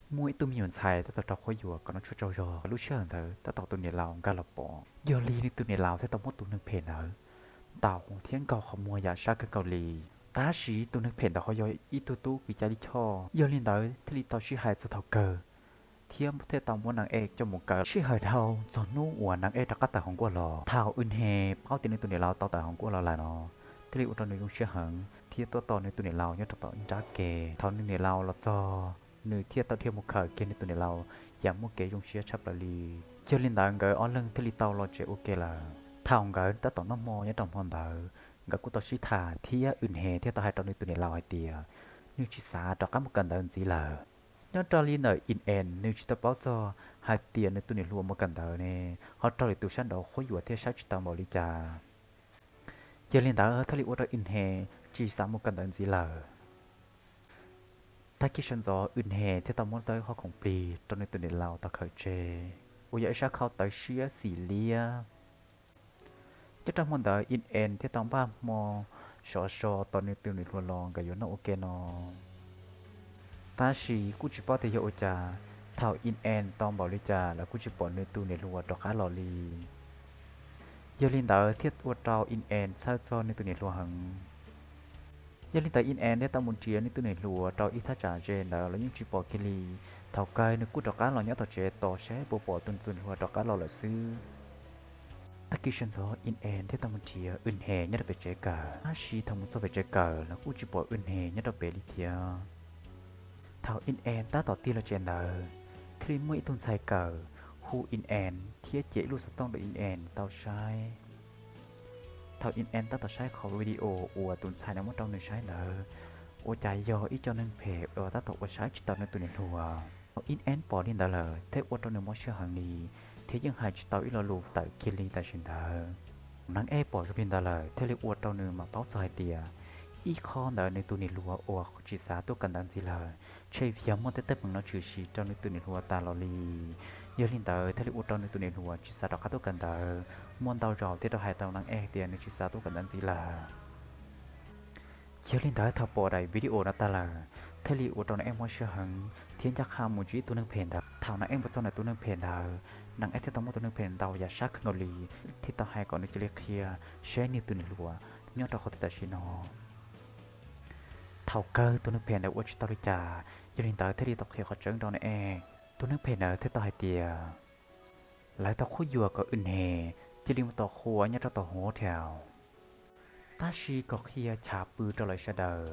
Muaj ib tug me nyuam ntxhais tab tom rau qhuab yuam kom noj tshuaj tsaug zog, lub sij hawm ntawd tab tom tus niam laus nkag los pom. Yog li nws tus niam laus thiaj tau muab tus neeg phem ntawd ntaus thiab nkaug qhov muag yam sab kawg nkaus li. Tab sis tus neeg phem ntawd ho yog ib tug tub kwv cai lij choj, yog li ntawd thiaj li tau sib hais txog thaum kawg thiab thiaj tau muab Nag Ej coj mus kaw. Sij hawm dhau txog hnub uas Nag Ej rov qab tawm hauv nkuaj los, thaum Wj Nhe paub tias nws tus niam laus tau tawm hauv nkuaj los lawm no, thiaj li ua rau nws zoo siab heev thiab tuaj tos nws tus niam laus nyob rau tom ib nrab ke. Thaum nws niam laus los txog, nws thiaj tau dhia mus khawm kiag nws tus niam laus yam muaj kev zoo siab tshaj plaws li. Yog li ntawd nkawd ob leeg thiaj li tau los tsev ua ke lawm. Thaum nkawd tab tom noj hmo nyob rau hmo ntawd, nkawd kuj tau sib tham thiab Wj Nhe thiaj tau hais rau nws tus niam laus hais tias nws tsis xav rov qab mus kawm ntawv ntxiv lawm. Nyob rau li ntawm Wj En, nws tsis tau paub txog hais tias nws tus niam hluas mus kawm ntawv ne ho raug lwm tus sab nraud qhuab yuam thiab saib tsis taus npaum li cas. Yog li ntawd thiaj li ua rau Wj Nhe tsis xav mus kawm ntawv ntxiv lawm. Tag kis sawv ntxov Wj Nhe thiaj tau muab tau ib qho khoom plig rau nws tus niam laus tau khawm tseg uas yog ib sab khau tawv siab xim liab. Nyob rau hmo ntawd Wj En thiaj tau npaj hmo sov so tos nws tus niam hluas los nkawd yuav noj ua ke no. Tab sis kuj tsis paub tias yog ua cas, thaum Wj En tos npaum li cas los kuj tsis pom nws tus niam hluas rov qab los li. Yog li ntawd thiaj ua rau Wj En txhawj txog nws tus niam hluas heev. Yog li ntawd Wj En thiaj tau mus nrhiav nws tus niam hluas rau ib thaj tsam ze ntawd los yeej tsis pom kiag li. Thaum kawg nws kuj rov qab los nyob tom tsev tos saib puas pom tus niam hluas rov qab los lawm xwb. Tag kis sawv ntxov Wj En thiaj tau mus nrhiav Wj Nhe nyob rau pem tsev kawm, tab sis thaum mus txog pem tsev kawm los kuj tsis pom Wj Nhe nyob rau pem li thiab. Thaum Wj En tab tom tig los tsev ntawd, thiaj li muaj ib tug ntxhais kawm hu Wj En thiab cev ib lub xov tooj rau Wj En tau saib. Thaum Wj En tab tom saib qhov video uas tus ntxhais no muab rau nws saib ntawd, ua cas yog ib co neeg phem uas tab tom ua saib tsis taus nws tus niam hluas. Thaum Wj En pom li ntawd lawm thiaj ua rau nws mob siab heev li, thiab yeej hais tsis tau ib lo lus tawm kiag li tam sim ntawd. Nag Ej pom zoo li ntawd lawm thiaj li ua rau nws mam paub txog hais tias ib qho ntawd nws tus niam hluas uas tsis xav tuaj kawm ntawv ntxiv lawm, tshem vim yog muaj tej teeb meem no tshwm sim rau nws tus niam hluas tas los li. Yog li ntawd thiaj li ua rau nws tus niam hluas tsis xav rov qab tuaj kawm ntawv, muaj ntau zaus thiaj rov hais rau Nag Ej tias nws tsis xav tuaj kawm ntawv ntxiv lawm. Yog li ntawd thaum pom daim video no tag lawm, thiaj li ua rau Nag Ej mob siab heev thiab ncaj qha mus ntsib tus neeg phem ntawd. Thaum Nag Ej mus txog ntawm tus neeg phem ntawd, Nag Ej thiaj tau muab tus neeg phem ntaus yam sab kawg nkaus li, thiaj tau hais kom nws cia li qhia saib nws tus niam hluas nyob rau qhov twg tam sim no. Thaum kawg tus neeg phem ntawd ua tsis tau li cas, yog li ntawd thiaj li tau qhia qhov tseeb rau Nag Ej. Tus neeg phem ntawd thiaj tau hais tias lawv tau qhuab yuam kom Wj Nhe cia li mus tos qhua nyob rau tom hotel, tab sis kom qhia chav pw rau lawv sawv daws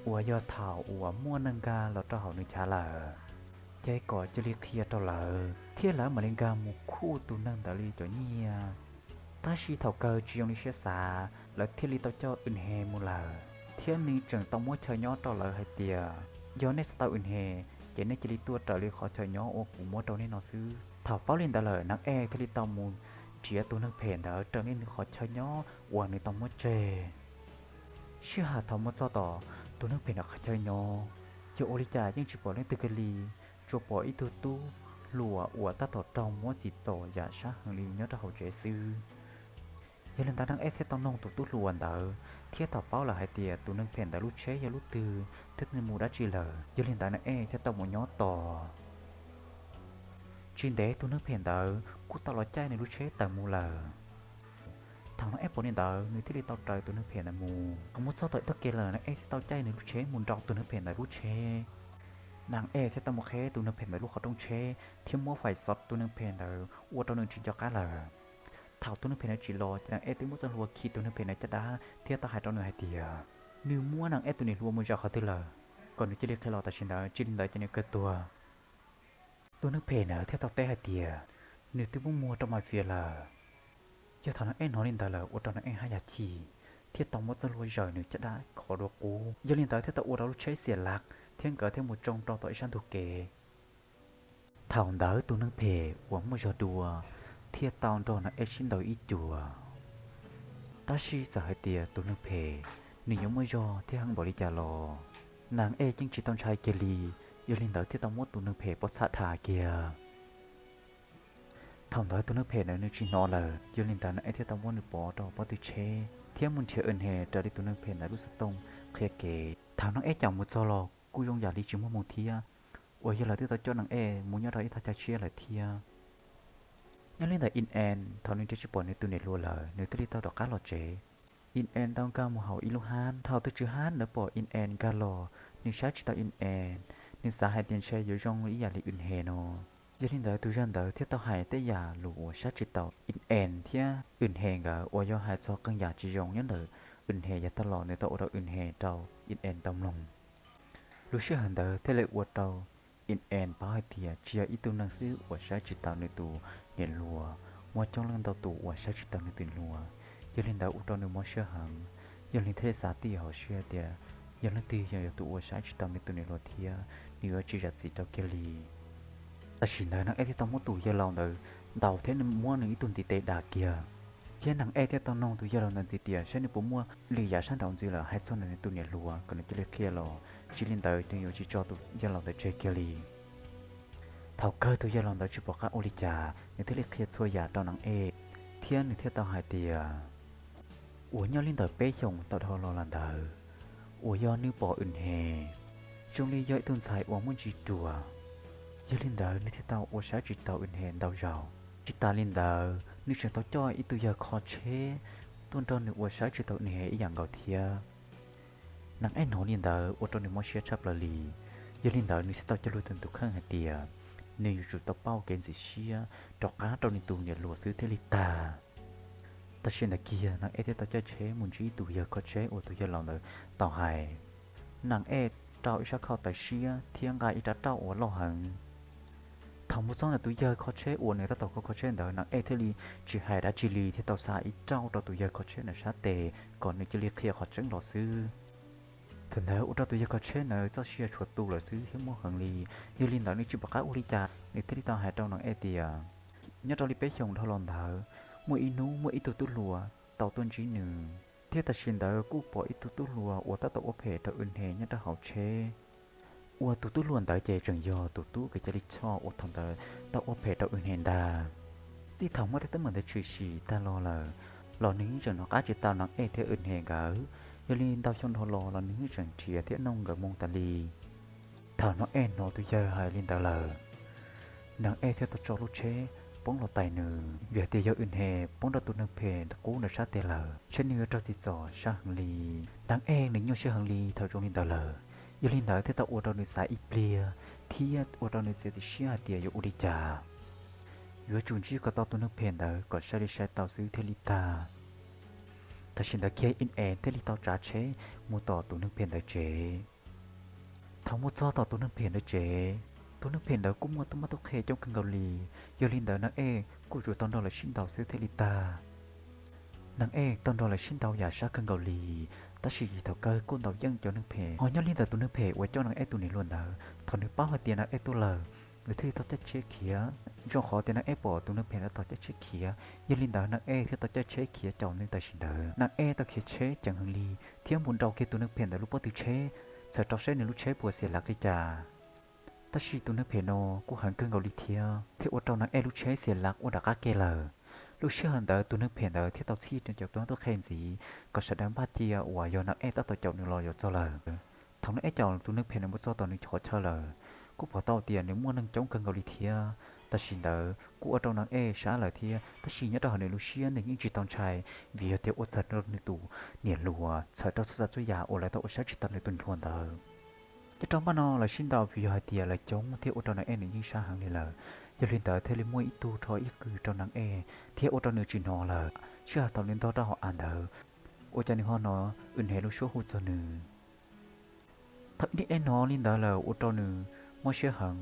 uas yog thaum uas muaj neeg nkag los rau hauv nws chav lawm, ces kom cia li qhia rau lawv thiab lawv mam li nkag mus khuj tus neeg ntawd li cov nyiaj. Tab sis thaum kawg tsis zoo li siab xav, lawv thiaj li tau coj Wj Nhe mus lawm, thiab nws tseem tau muab chaw nyob rau lawv hais tias yog nej xav tau Wj Nhe, ces nej cia li tuaj raws li qhov chaw nyob uas kuv muab rau nej no xwb. Thaum paub li ntawd lawm, Nag Ej thiaj li tau mus nrhiav tus neeg phem ntawd raws li nws qhov chaw nyob uas nws tau muab tseg. Sij hawm thaum mus txog tom tus neeg phem ntawd qhov chaw nyob, yog ua li cas yeej tsis pom leej twg kiag li, tsuas pom ib tug tub hluas uas tab tom raug muab txim txom yam sab heev li nyob rau hauv tsev xwb. Yog li ntawd Nag Ej thiaj tau noog tus tub hluas ntawd thiab tau paub lawm hais tias tus neeg phem ntawd lub tsheb yog lub twg thiab nws mus dab tsi lawm. Yog li ntawd Nag Ej thiaj tau mus nyob tos. Tsis ntev tus neeg phem ntawd kuj tau los caij nws lub tsheb tawm mus lawm. Thaum Nag Ej pom li ntawd nws thiaj li tau raws tus neeg phem ntawd mus. Thaum mus txog tom ib tog kev lawm Nag Ej thiaj tau caij nws lub tsheb mus nrau tus neeg phem ntawd lub tsheb. Nag Ej thiaj tau mus qheb tus neeg phem ntawd lub qhov rooj tsheb thiab muab fais xov tus neeg phem ntawd ua rau nws tsis nco qab lawm. Thaum tus neeg phem ntawd tsim los ces Nag Ej twb muab txoj hlua khi tus neeg phem ntawd caj dab thiab tau hais rau nws hais tias nws muab Nag Ej tus niam hluas mus zam qhov twg lawm, kom nws cia li qhia los tam sim ntawd, tsis li ntawd ces nws kawg tuag. Tus neeg phem ntawd thiaj tau teb hais tias nws twb muab muag rau mafia lawm. Yog thaum Nag Ej hnov li ntawd lawm ua rau Nag Ej haj yam chim thiab tau muab txoj hlua zawm nws caj dab khov dua qub. Yog li ntawd thiaj tau ua rau lub tsheb xiam lav thiab nkawd thiaj mus tsoo rau tom ib sab ntug kev. Thaum ntawd tus neeg phem uas muaj zog dua thiaj tau nrog Nag Ej sib ntaus ib cuam. Tab sis txawm hais tias tus neeg phem nws yuav muaj zog thiab heev npaum li cas los Nag Ej yeej tsis tau ntshai kiag li, yog li ntawd thiaj tau muab tus neeg phem pob txha dhas kiag. Thaum ntawd tus neeg phem ntawd nws tsis hnov lawm, yog li ntawd Nag Ej thiaj tau muab nws pov rau pob tw tsheb thiab mus nrhiav Wj Nhe raws li tus neeg phem ntawd lub xov tooj qhia kev. Thaum Nag Ej caum mus txog los kuj zoo yam li tsis muaj hmoo thiab. uas yog lawv twb tau coj Naj Ej mus nyob rau ib thaj chaw tshiab lawm thiab. Nyob li ntawd In En thaum nws nrhiav tsis pom nws tus niam hluas lawm, nws thiaj li tau rov qab los tsev. In En tau nkag mus hauv ib lub hab, thaum tus tswv hab ntawd pom In En nkag los, nws saib tsis taus In En, nws xav hais tias ntshe yuav zoo ib yam li Wm Hes no. Yog li ntawd tus yawg ntawd thiaj tau hais tej yam lus uas saib tsis taus In En thiab Wm Hes nkawd, uas yog hais txog qee yam tsis zoo nyob ntawm Wm Hes yav tag los nws tau ua rau Wm Hes rau In En tau mloog. Lub sij hawm ntawd thiaj li ua rau In En paub hais tias tsis yog ib tug neeg xwb uas saib tsis taus nws tus niam hluas, muaj coob leej ntau tus uas saib tsis taus nws tus niam hluas. Yog li ntawd ua rau nws mob siab heev, yog li thiaj xav tib hauv siab tias yog leej twg yog tus uas saib tsis taus nws tus niam hluas thiab, nws yuav tsis zam txim rau kiag li. Tam sim ntawd Naj Ej thiaj tau muab tus yawg laus ntawd ntaus thiab muab nws ib tug ntiv tes dag kiag. Thiab Naj Ej thiaj tau noog tus yawg laus ntawd ntxiv tias saib nws puas muaj lwm yam sab nraud ntxiv lawm hais txog nws tus niam hluas kom nws cia li qhia los, tsis li ntawd nws yuav tsis tso tus yawg laus ntawd tseg kiag li. Thaum kawg tus yawg laus ntawd tsis pom qab ua li cas, nws thiaj li qhia txhua yam rau Naj Ej, thiab nws thiaj tau hais tias uas nyob li ntawm peb xyoos tau dhau los lawm ntawd, uas yog nws pom Wm Hes zoo li yog ib tug ntxhais uas muaj ntsis ruam. Yog li ntawd nws thiaj tau ua saib tsis taus Wm Hes ntau zaus. Tsis tas li ntawd nws tseem tau coj ib tug yawg kho tsheb tuaj nrog nws ua saib tsis taus Wm Hes ib yam nkaus thiab. Naj Ej hnov li ntawd ua rau nws mob siab tshaj plaws li. Yog li ntawd nws thiaj tau cog lus rau nws tus kheej hais tias nws yuav tsum tau pauj kev ntxim siab rov qab rau nws tus niam hluas xwb thiaj li tag. Tam sim ntawd kiag Naj Ej thiaj tau caij tsheb mus ntsib tus yawg kho tsheb uas tus yawg laus ntawd tau hais. Naj Ej rau ib sab khau taws siab thiab nqa ib rab rauj uas loj heev. Thaum mus txog ntawm tus yawg kho tsheb uas nws tab tom kho kho tsheb ntawd, Naj Ej thiaj li tsis hais dab tsi li thiaj tau xa ib rauj rau tus yawg kho tsheb ntawd sab tes kom nws cia li qhia qhov tseeb los xwb. Thaum ntawd ua rau tus yawg kho tsheb ntawd txoj sia tshuav tu lawm xwb thiab mob heev li. Yog li ntawd nws tsis pom qab ua li cas, nws thiaj li tau hais rau Naj Ej tias nyob rau li peb xyoos dhau los ntawd, muaj ib hnub muaj ib tug tub hluas tau tuaj ntsib nws, thiab tam sim ntawd kuj pom ib tug tub hluas uas tab tom ua phem rau Wm Hes nyob rau hauv tsheb. Uas tus tub hluas ntawd ces tseem yog tus tub uas cia li choj uas thaum ntawd tau ua phem rau Wm Hes ntag. Txij thaum muaj tej teeb meem ntawd tshwm sim tag los lawm, los nws yeej tseem hnov qab tsis tau Naj Ej thiab Wm Hes nkawd. Yog li ntau xyoo dhau los los nws yeej tseem nrhiav thiab noog nkawd moo tas li. Thaum Naj Ej hnov tus yawg hais li ntawd lawm, Naj Ej thiaj tau tso lub tsheb poob los tais nws, vim hais tias yog Wm Hes poob rau tus neeg phem qub ntawd sab tes lawm, tsheb nws yuav raug txim txom sab heev li. Naj Ej nws nyuaj siab heev li thaum zoo li ntawd lawm, yog li ntawd thiaj tau ua rau nws xav ib pliag thiab ua rau nws txiav txim siab hais tias yuav ua li cas yuav tsum ntsib kom tau tus neeg phem ntawd kom sai li sai tau xwb thiaj li tag. Tam sim ntawd kiag In Es thiaj li tau tsav tsheb mus tom tus neeg phem ntawd tsev. Thaum mus txog tom tus neeg phem ntawd tsev, tus neeg phem ntawd kuj muaj tub mab tub qhe coob kawg nkaus li. Yog li ntawd Naj Ej kuj yuav tsum tau nrog lawv sib ntaus xwb thiaj li tag. Naj Ej tau nrog lawv sib ntaus yam sab kawg nkaus li, tab sis thaum kawg kuj ntaus yeej cov neeg phem. Ho nyob li ntawm tus neeg phem uas coj Naj Ej tus niam hluas ntawd, thaum nws paub hais tias Naj Ej tuaj lawm, nws thiaj li tau caij tsheb khiav. Zoo qhov tias Naj Ej pom tus neeg phem ntawd tau caij tsheb khiav, yog li ntawd Naj Ej thiaj tau caij tsheb khiav caum nws tam sim ntawd. Naj Ej tau khiav tsheb ceev heev li thiab mus nrau kiag tus neeg phem ntawd lub pob tw tsheb, txhawm rau saib nws lub tsheb puas xiam lav li cas. Tab sis tus neeg phem no kuj heev kawg nkaus li thiab, thiaj ua rau Naj Ej lub tsheb xiam lav ua nram qab ke lawm. Lub sij hawm ntawd tus neeg phem ntawd thiaj tau txhij nws cov tub mab tub qhe ntxiv kom sawv daws npaj cia uas yog Naj Ej tab tom caum nws los yuav txog lawm. Thaum Naj Ej caum tus neeg phem ntawd mus txog tom nws qhov chaw lawm, kuj pom tau tias nws muaj neeg coob kawg nkaus li thiab. Tam sim ntawd kuj ua rau Naj Ej sab lawm thiab, tab sis nyob rau hauv nws lub siab nws yeej tsis tau ntshai, vim yog tias ua txhawm rau nws tus niam hluas, txhawm rau txhua tsav txhua yam uas lawv tau ua saib tsis taus nws tus niam hluas ntawd. Nyob rau npaj no lawv sib ntaus vim yog hais tias lawv coob thiaj ua rau Naj Ej nws yeej sab heev li lawm. Yog li ntawd thiaj li muaj ib tug rho ib qws rau Naj Ej thiab ua rau nws tsis hnov lawm. Sij hawm thaum nws ntog rau hauv av ntawd, ua cas nws ho hnov Wm Hes lub suab hu txog nws. Thaum Naj Ej hnov li ntawd lawm ua rau nws mob siab heev,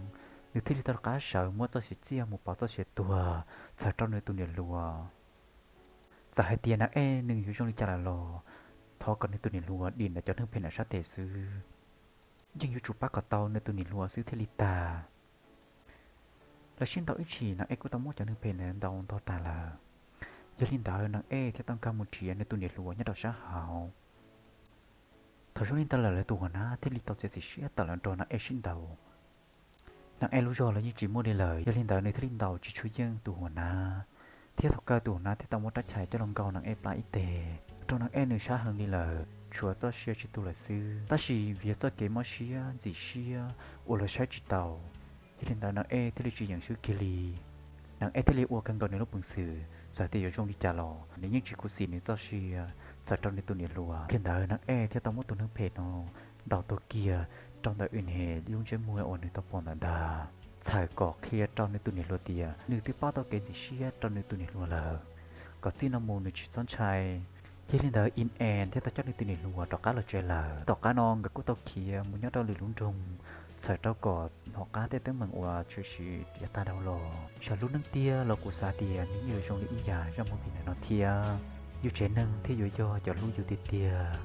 nws thiaj li tau rov qab sawv muab txoj sia txiaj mus pauv txoj sia tuag txhawm rau nws tus niam hluas. Txawm hais tias Naj Ej nws yuav zoo li cas lawm los thov kom nws tus niam hluas dim ntawm cov neeg phem ntawd sab tes xwb. Yeej yuav tsum pab kom tau nws tus niam hluas xwb thiaj li tag. Lawv sib ntaus ib chim Naj Ej kuj tau muab cov neeg phem ntawd ntaus ntog tag lawm. Yog li ntawd Naj Ej thiaj tau nkag mus nrhiav nws tus niam hluas nyob rau sab hauv. Thaum zoo li ntawd lawm lawv tus huas nab thiaj li tau txiav txim siab tawm los nrog Naj Ej sib ntaus. Naj Ej lub zog los yeej tsis muaj li lawm, yog li ntawd nws thiaj li ntaus tsis tshua yeej tus huas nab, thiab thaum kawg tus huas nab thiaj tau muab rab chais coj los nkaug Naj Ej plab ib teg, rau Naj Ej nws sab heev li lawm. tshuav txoj sia tsis tu lawm xwb. Tab sis vim yog txoj kev mob siab ntxim siab uas lawv saib tsis taus, yog li ntawd Nees Ej thiaj li tsis yeem swb kiag li. Nees Ej thiaj li ua kawg nkaus nws lub peev xwm txawm tias yuav zoo li cas los nws yeej tsis khuv xim nws txoj sia txawm rau nws tus niam hluas. Yog li ntawd Nees Ej thiaj tau muab tus neeg phem no ntaus tuag kiag rau ntawm Ines lub ntsej muag uas nws tau pom ntawm ntag, txhawm kom qhia rau nws tus niam hluas tias nws twb pab tau kev ntxim siab rau nws tus niam hluas lawm, kom txij no mus nws tsis txhob ntshai. Yog li ntawd Ines thiaj tau coj nws tus niam hluas rov qab los tsev lawm. Tom qab no nkawd kuj tau khiav mus nyob rau lwm lub nroog, txhawm rau kom hnov qab tej teeb meem uas tshwm sim yav tag dhau los. Tsam lub neej tiag los kuv xav tias nws yeej yuav zoo li ib yam zaj movie ntawm no thiab. Yus tsev neeg thiaj yuav yog cov hlub yus tiag tiag.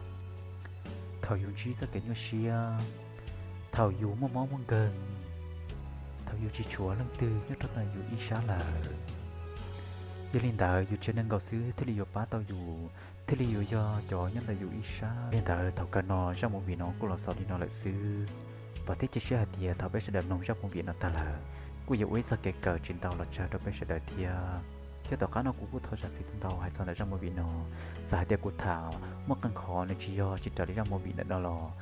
Thaum yus ntsib txoj kev nyuaj siab, thaum yus muaj mob muaj nkeeg, thaum yus tsis tshuav leej twg nyob rau ntawm yus ib sab lawm, yog li ntawd yus tsev neeg nkaus xwb thiaj li yuav pab tau yus, thiaj li yuav yog cov nyob ntawm yus ib sab. Li ntawd thaum kawg no zaj movie no kuj los xaus li no lawm xwb. Vam thiab cia siab hais tias thaum peb sawv daws mloog zaj movie no tag lawm, kuj yuav ua ib txoj kev kawm tsis ntau los tsawg rau peb sawv daws thiab. Thiab tom qab no kuv kuj thov zam txim ntau hais txog ntawm zaj movie no. Txawm hais tias kuv tham muaj qee qhov nws tsis yog tsis raws li zaj movie ntawm no los